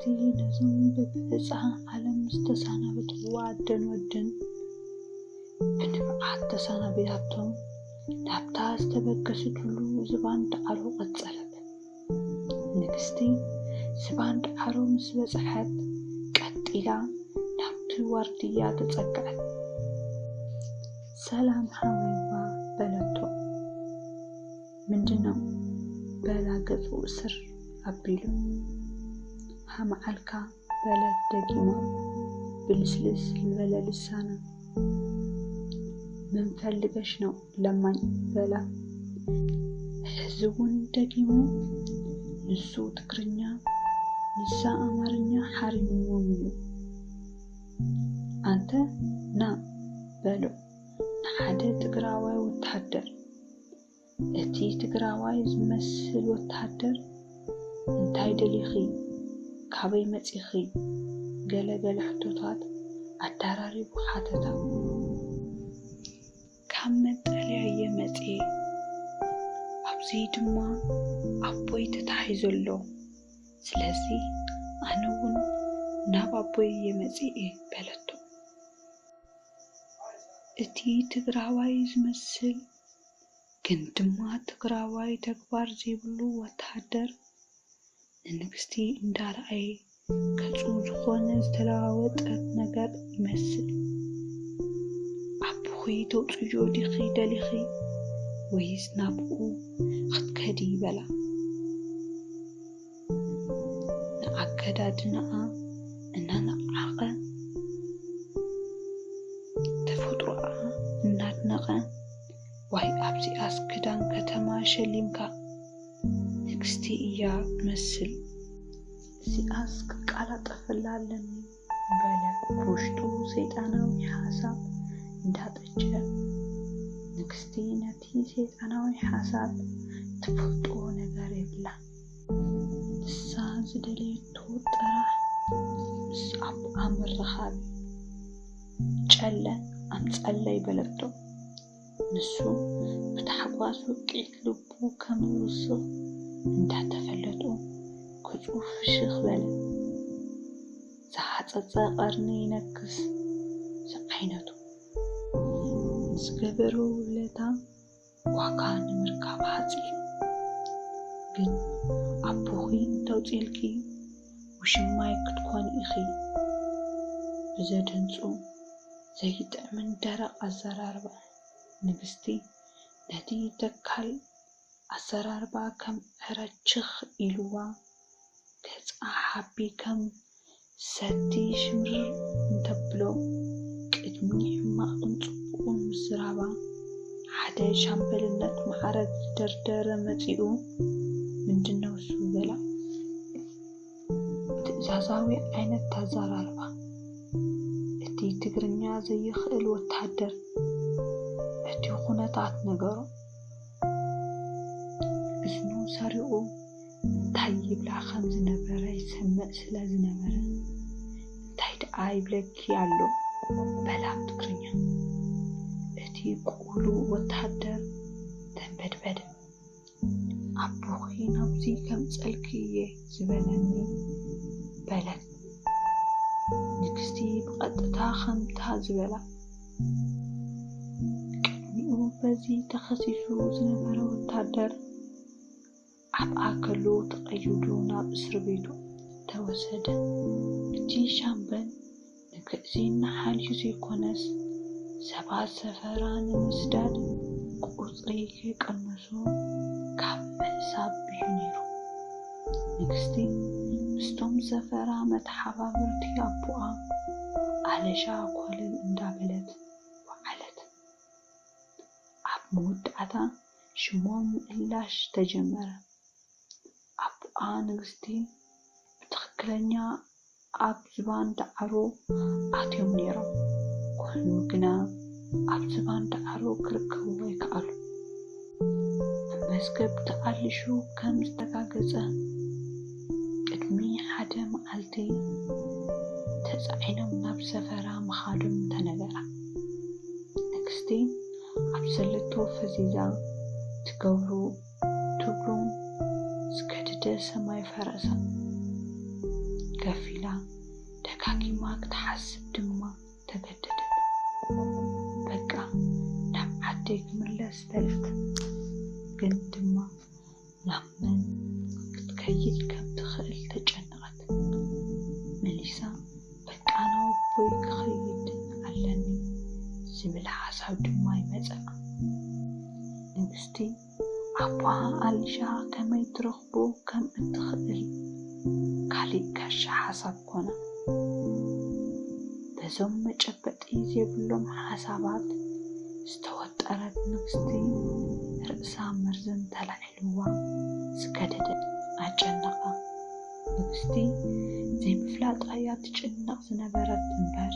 ንግስቲ ነዞም በብዕፃ ዓለም ዝተሰናበትዎ ኣደን ወድን ብንብዓት ተሰናቢታቶም ናብታ ዝተበገሰትሉ ዝባን ዳዕሮ ቀጸለት። ንግስቲ ዝባን ዳዕሮ ምስ በጽሐት ቀጥ ኢላ ናብቲ ዋርድያ ተጸግዐት። "ሰላም ሓወይዋ" በለቶ። "ምንድነው?" በላ ገጹ እስር ኣቢሉ። "ሃመዓልካ" በለት ደጊማ ብልስልስ ዝበለ ልሳና። "ምን ፈልገሽ ነው ለማኝ?" በላ። ሕዚ እውን ደጊሙ፣ ንሱ ትግርኛ ንሳ ኣማርኛ ሓሪምዎም እዩ። "ኣንተ ና" በሎ ንሓደ ትግራዋይ ወታሃደር። እቲ ትግራዋይ ዝመስል ወታሃደር "እንታይ ደሊኺ? ካበይ መጺኺ?" ገለ ገለ ሕቶታት ኣደራሪቡ ሓተታ። "ካብ መጠልያ እየ መጺኤ፣ ኣብዚ ድማ ኣቦይ ተታሒዙ ኣሎ፣ ስለዚ ኣነ እውን ናብ ኣቦይ እየ መጺኤ" በለቶ። እቲ ትግራዋይ ዝመስል ግን ድማ ትግራዋይ ተግባር ዘይብሉ ወታሃደር ንንግስቲ እንዳረኣየ ገጹ ዝኾነ ዝተለዋወጠ ነገር ይመስል። "ኣቦኺ ተውፅዮ ዲኺ ደሊኺ ወይስ ናብኡ ክትከዲ?" በላ። ንኣከዳድናኣ እናነዓቐ፣ ተፈጥሮኣ እናድነቐ፣ "ዋይ ኣብዚኣስ ክዳን ከተማ ሸሊምካ፣ ንግስቲ እያ ትመስል። እዚኣስ ክቀላጠፈላ ኣለኒ" በለ ብውሽጡ ሰይጣናዊ ሓሳብ እንዳጠጀ። ንግስቲ ነቲ ሰይጣናዊ ሓሳብ ትፈልጦ ነገር የብላን። ንሳ ዝደለየቶ ጥራሕ ምስ ኣቦኣ ምርኻብ እዩ። ጨለ ኣምፀለይ በለቶ። ንሱ ብታሕጓስ ውቅዒት ልቡ ከም ዝውስኽ እንዳተፈለጦ፣ ገጹ ፍሽኽ በለ። ዝሃጸጸ ቀርኒ ይነክስ ዝዓይነቱ። ንዝገበሮ ውለታ ዋጋ ንምርካብ ሓጺሩ። "ግን ኣቦኺ እንተውጺእልኪ ውሽማይ ክትኮኒ ኢኺ" ብዘደንጹ ዘይጥዕምን ደረቕ ኣዘራርባ፣ ንግስቲ ነቲ ተካል ኣዘራርባ ከም ዕረ ችኽ ኢልዋ፣ ገጻ ሓቢ ከም ሰቲ ሽምርር እንተብሎ፣ ቅድሚ ሕማቕን ጽቡቕን ምዝራባ፣ ሓደ ሻምበልነት ማዕረግ ዝደርደረ መጺኡ፣ "ምንድነው እሱ?" በላ። ትእዛዛዊ ዓይነት ኣዘራርባ፣ እቲ ትግርኛ ዘይኽእል ወታሃደር ነቲ ኩነታት ነገሮ። እዝኑ ሰሪቑ እንታይ ይብላ ከም ዝነበረ ይሰምዕ ስለ ዝነበረ፣ "እንታይ ደኣ ይብለኪ ኣሎ?" በላ ብትግርኛ። እቲ ቁሉዕ ወታሃደር ተንበድበደ። "ኣቦኺ ናብዚ ከምጸልኪ እየ ዝበለኒ" በለት። ንግስቲ ብቐጥታ ከምታ ዝበላ፣ ቅድሚኡ በዚ ተኸሲሱ ዝነበረ ወታደር ኣብኣ ከሎ ተቐይዱ ናብ እስር ቤቱ ተወሰደ። እቲ ሻምበል ንግዕዚ እናሓልዩ ዘይኮነስ፣ ሰባት ሰፈራ ንምስዳድ ቁጽሪ ከይቀነሱ ካብ ምሕሳብ እዩ ነይሩ። ንግስቲ ምስቶም ሰፈራ መተሓባበርቲ ኣቦኣ ኣለሻ ኮለል እንዳበለት ወዓለት። ኣብ መወዳእታ ሽሞም ምእላሽ ተጀመረ። ኣቦኣ ንግስቲ ብትኽክለኛ ኣብ ዝባን ዳዕሮ ኣትዮም ነይሮም። ኮይኑ ግና ኣብ ዝባን ዳዕሮ ክርከቡ ኣይከኣሉ። ኣብ መዝገብ ተኣሊሹ ከም ዝተጋገጸ፣ ቅድሚ ሓደ መዓልቲ ተጻዒኖም ናብ ሰፈራ ምኻዶም ተነገራ። ንግስቲ ኣብ ዘለቶ ፈዚዛ ትገብሮ ትብሎ ዝገደደ ሰማይ ፈረሰ። ገፍ ኢላ ደጋጊማ ክትሓስብ ድማ ተገደደት። በቃ ናብ ዓደይ ክምለስ በለት። ግን ድማ ናብ መን ክትከይድ ከም ትኽእል ተጨነቐት። መሊሳ በቃ ናብ ኣቦይ ክኸይድ ኣለኒ ዝብል ሓሳብ ድማ ይመጸኣ። ንግስቲ ኣቦኣ ኣሊሻ ከመይ ትረኽቦ ከም እትኽእል ካልእ ጋሻ ሓሳብ ኮና። በዞም መጨበጢ ዘይብሎም ሓሳባት ዝተወጠረት ንግስቲ ርእሳ መርዝን ተላዒልዋ ዝገደደ ኣጨነቓ። ንግስቲ ዘይምፍላጣ እያ ትጭነቕ ዝነበረት እምበር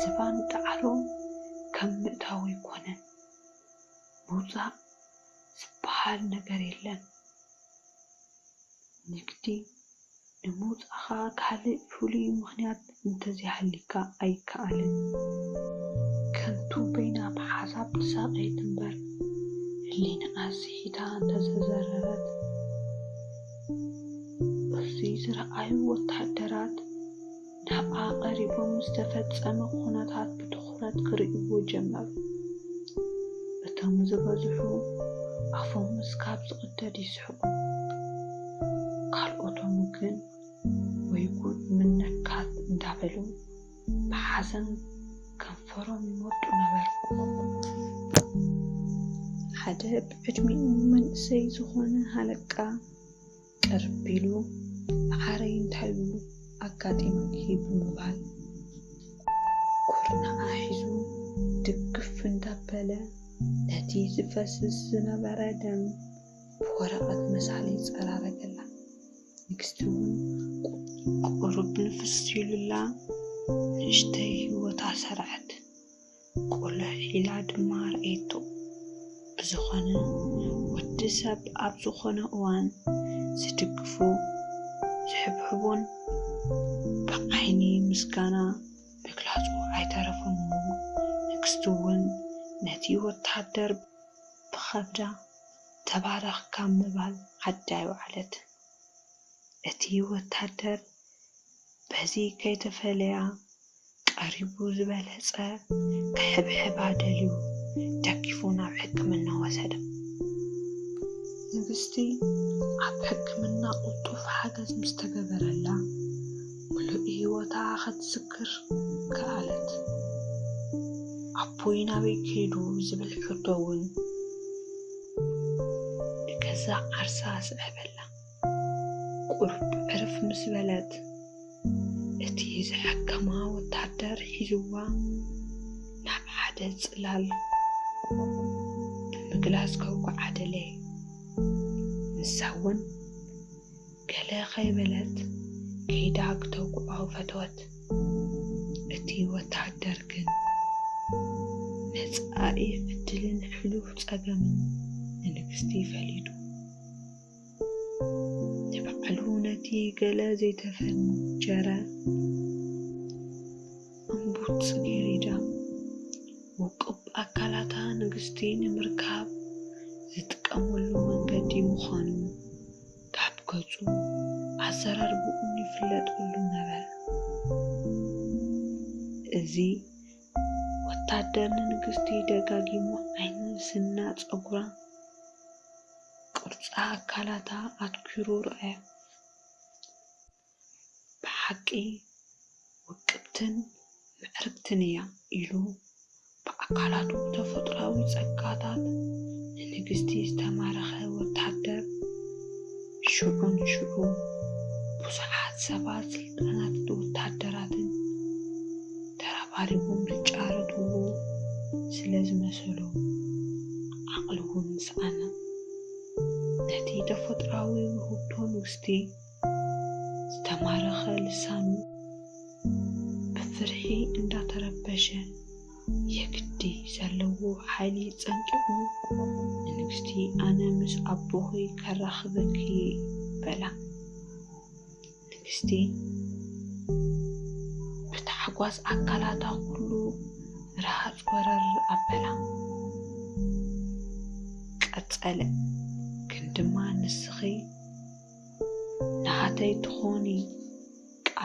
ዝባን ጣዕሮ ከም ምእታው ኣይኮነን። ምውጻእ ዝበሃል ነገር የለን። ንግዲ ንምውጻእኻ ካልእ ፍሉይ ምኽንያት እንተዘይሃልዩካ ኣይከኣልን። ከንቱ በይና ብሓሳብ ትሳቐየት እምበር ህሊናኣ ስሒታ እንተዘዘረረት፣ እዚ ዝረኣዩ ወተሃደራት ናብኣ ቀሪቦም ዝተፈጸመ ኩነታት ብትኹረት ክርእይዎ ጀመሩ። እቶም ዝበዝሑ ኣፎም እስካብ ዝቕደድ ይስሕቑ። ካልኦቶም ግን ወይ ጉድ ምነካት እንዳበሉ ብሓዘን ከንፈሮም ይመጡ ነበሩ። ሓደ ብዕድሚኡ መንእሰይ ዝኾነ ሃለቃ ቅርብ ኢሉ፣ ማዓረይ እንታዩ ኣጋጢሙኪ ብምባል ኩርናዓ ሒዙ ድግፍ እንዳበለ ነቲ ዝፈስስ ዝነበረ ደም ብወረቐት መሳሊ ጸራረገላ። ንግስቲ እውን ቁሩብ ንፍስ ኢሉላ ንእሽተይ ህይወታ ሰረዐት። ቁልሕ ኢላ ድማ ረኣየቶ። ብዝኾነ ወዲ ሰብ ኣብ ዝኾነ እዋን ዝድግፎ ዝሕብሕቦን ብዓይኒ ምስጋና ምግላጹ ኣይተረፎን እሞ ንግስቲ እውን ነቲ ወተሃደር ብኸብዳ ተባረኽ ካብ ምባል ዓዲ ኣይወዓለትን። እቲ ወተሃደር በዚ ከይተፈለያ ቀሪቡ ዝበለጸ ክሕብሕባ ደልዩ ደጊፉ ናብ ሕክምና ወሰዳ። ንግስቲ ኣብ ሕክምና ቅልጡፍ ሓገዝ ምስ ተገበረላ ምሉእ ህይወታ ክትዝክር ከኣለት። ኣቦይ ናበይ ከይዱ ዝብል ሕቶ እውን ንገዛእ ዓርሳ ኣስዐበላ። ቁሩብ ዕርፍ ምስ በለት እቲ ዝሓከማ ወተሃደር ሒዝዋ ናብ ሓደ ጽላል ብምግላስ ከውግዓ ደለየ። ንሳ እውን ገለ ከይበለት ከይዳ ክተውግዖ ፈተወት። እቲ ወተሃደር ግን መጻኢ ዕድልን ሕሉፍ ጸገምን ንንግስቲ ፈሊጡ ንባዕሉ ነቲ ገለ ዘይተፈንጀረ እምቡጥ ጽጌሬዳ ውቁብ ኣካላታ ንግስቲ ንምርካብ ዝጥቀመሉ መንገዲ ምዃኑ ካብ ገጹ ኣዘራርባኡን ይፍለጠሉ ነበረ። እዚ ወታደር ንንግስቲ ደጋጊሙ ዓይኒ፣ ስና፣ ጸጉራ፣ ቅርጻ ኣካላታ ኣትኲሩ ረኣዮ። ብሓቂ ውቅብትን ምዕርግትን እያ ኢሉ ብኣካላቱ ተፈጥሮኣዊ ጸጋታት ንንግስቲ ዝተማረኸ ወታደር ሽዑ ንሽዑ ብዙሓት ሰባት ስልጣናት ወታደራትን ተረባሪቦም ዝጫረትዎ ስለ ዝመሰሎ ዓቕሉ እውን ሰኣነ። ነቲ ተፈጥሮኣዊ ውህብቶ ንግስቲ ዝተማረኸ ልሳኑ ብፍርሒ እንዳተረበሸ የግዲ ዘለዎ ሓይሊ ጸንቂቑ ንንግስቲ ኣነ ምስ ኣቦኺ ከራኽበኪ እየ በላ። ንግስቲ ብታሕጓስ ኣካላታ ኩሉ ረሃጽ ወረር ኣበላ። ቀጸለ ግን ድማ ንስኺ ናተይ ትኾኒ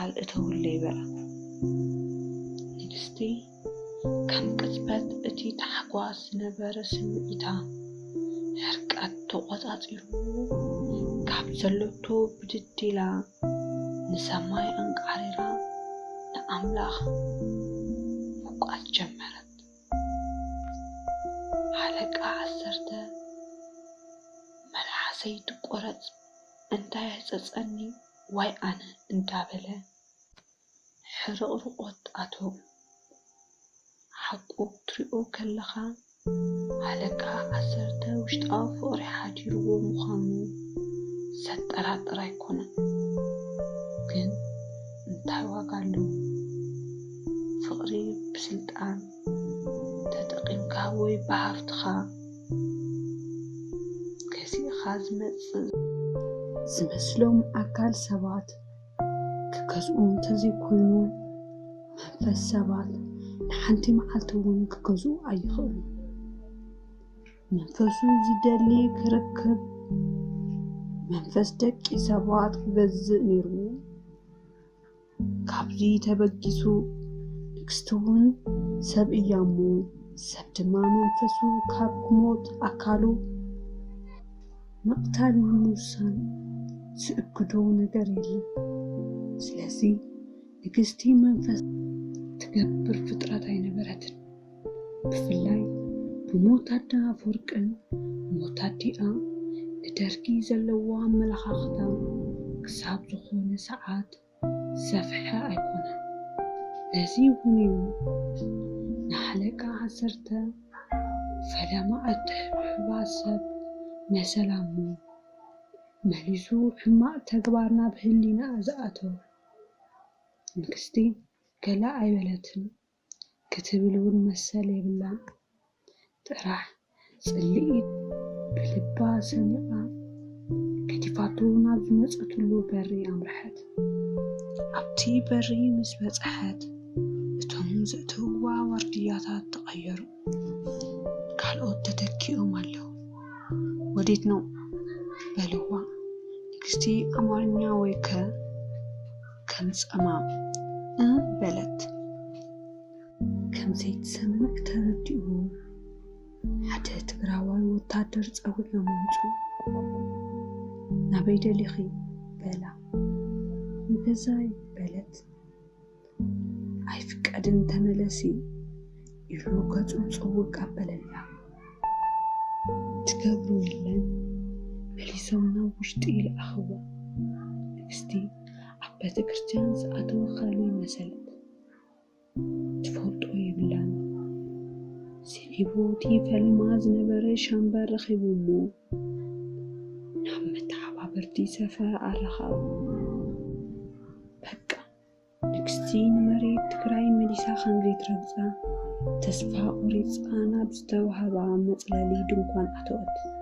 ቃል እተውለይ በላ። ንግስቲ ከም ቅጽበት እቲ ታሕጓስ ዝነበረ ስምዒታ ሕርቀት ተቖጻጺሩ ካብ ዘለቶ ብድድ ኢላ ንሰማይ ኣንቃሪራ ንኣምላኽ ምውቃስ ጀመረት። ሓለቃ ዓሰርተ፣ መልሓሰይ ትቆረጽ እንታይ ኣህጸጸኒ ዋይ ኣነ እንዳበለ ሕርቕርቆት ኣቶ ሓቁ ክትሪኦ ከለኻ ሓለቃ ዓሰርተ ውሽጣዊ ፍቕሪ ሓዲርዎ ምዃኑ ዘጠራጥር ኣይኮነን። ግን እንታይ ዋጋ ኣለዎ? ፍቕሪ ብስልጣን ተጠቒምካ ወይ ብሃፍትኻ ገዚእኻ ዝመጽእ ዝመስሎም ኣካል ሰባት ክገዝኡ እንተዘይኮይኑ መንፈስ ሰባት ንሓንቲ መዓልቲ እውን ክገዝኡ ኣይኽእሉን። መንፈሱ ዝደሊ ክረክብ መንፈስ ደቂ ሰባት ክገዝእ ነይርዎ። ካብዚ ተበጊሱ ንግስቲ እውን ሰብ እያ እሞ ሰብ ድማ መንፈሱ ካብ ክሞት ኣካሉ ምቕታል ንምውሳን ዝእግዶ ነገር የለን። ስለዚ ንግስቲ መንፈስ ትገብር ፍጥረት ኣይነበረትን። ብፍላይ ብሞት ኣደ ኣፈወርቅን ሞት ኣዲኣ ንደርጊ ዘለዎ ኣመለኻኽታ ክሳብ ዝኾነ ሰዓት ዝሰፍሐ ኣይኮነን። ነዚ እውን እዩ ንሓለቃ ዓሰርተ ፈለማ እትሕብሕባ ሰብ መሰላ እሞ መሊሱ ሕማቕ ተግባር ናብ ህሊና ዝኣተወ። ንግስቲ ገለ ኣይበለትን ክትብል እውን መሰል የብላን። ጥራሕ ጽልኢ ብልባ ሰኒቓ ገዲፋቶ ናብ ዝመጸትሉ በሪ ኣምርሐት። ኣብቲ በሪ ምስ በጽሐት እቶም ዘእተውዋ ዋርድያታት ተቐየሩ። ካልኦት ተተኪኦም ኣለዉ። ወዴት ነው? በልዋ። ንግስቲ ኣማርኛ ወይ ከ ከም ጸማም እ በለት። ከም ዘይትሰምዕ ተረዲኡ ሓደ ትግራዋይ ወታደር ጸዊዖም ኣምጽኡ። ናበይ ደሊኺ? በላ። ንገዛይ በለት። ኣይፍቀድን ተመለሲ ኢሉ ገጹ ጽውቅ ኣበለላ። ትገብሮ የለን መሊሶም ናብ ውሽጢ ይልኣኽዋ። ንግስቲ ኣብ ቤተ ክርስቲያን ዝኣተወ ካልእ መሰለት። ትፈልጦ የብላን። ስዒቡ እቲ ፈለማ ዝነበረ ሻምበር ረኺቡ እሞ ናብ መተሓባበርቲ ሰፈር ኣረኻቡ። በቃ ንግስቲ ንመሬት ትግራይ መሊሳ ከም ዘይትረግጻ ተስፋ ቆሪጻ ናብ ዝተዋህባ መጽለሊ ድንኳን ኣተወት።